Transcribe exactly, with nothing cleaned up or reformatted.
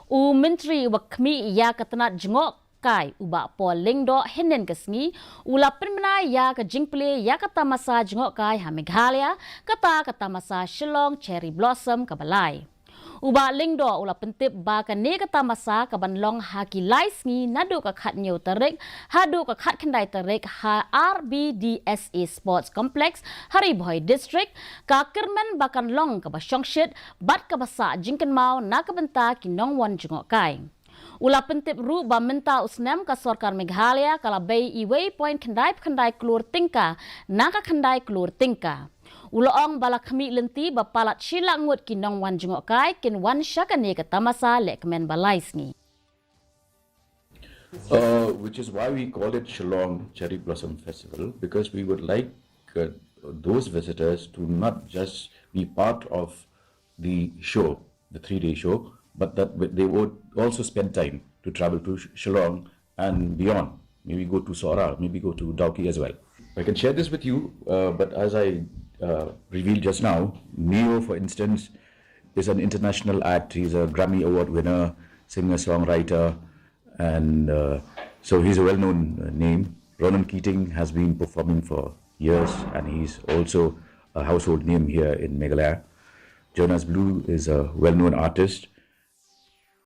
U Myntri uba khmih ïa ka tnat jngoh kai u Bah Paul Lyngdoh hynnin ka sngi u la pynbna ïa ka jingplie ïa ka tamasa jngoh kai ha Meghalaya, kata ka tamasa Shillong Cherry Blossom kaba lai. U Bah Lyngdoh u la pyntip ba kane ka tamasa ka ban long ha ki lai sngi naduh ka khathynñiew tarik haduh ka khatkhyndai tarik ha R B D S A Sports Complex ha Ri Bhoi District, ka kyrmen ba kan long kaba shongshit bad kaba sah jingkynmaw na ka bynta ki nongwan jngoh kai. U la pyntip ruh ba mynta u snem ka sorkar Meghalaya ka la bei iwei point khyndai phew khyndai klur tyngka na ka khyndai klur tyngka. U la ong ba la khmih lynti ba palat shi lak ngut ki nongwan jngoh kai kin wan sha kane ka tamasa lehkmen ba lai sngi. Uh, which is why we call it Shillong Cherry Blossom Festival, because we would like uh, those visitors to not just be part of the show, the three day show, but that they would also spend time to travel to Shillong and beyond. Maybe go to Sohra, maybe go to Dawki as well. I can share this with you, uh, but as I uh, revealed just now, Neo, for instance, is an international act. He's a Grammy Award winner, singer songwriter, and uh, so he's a well known uh, name. Ronan Keating has been performing for years, and he's also a household name here in Meghalaya. Jonas Blue is a well known artist.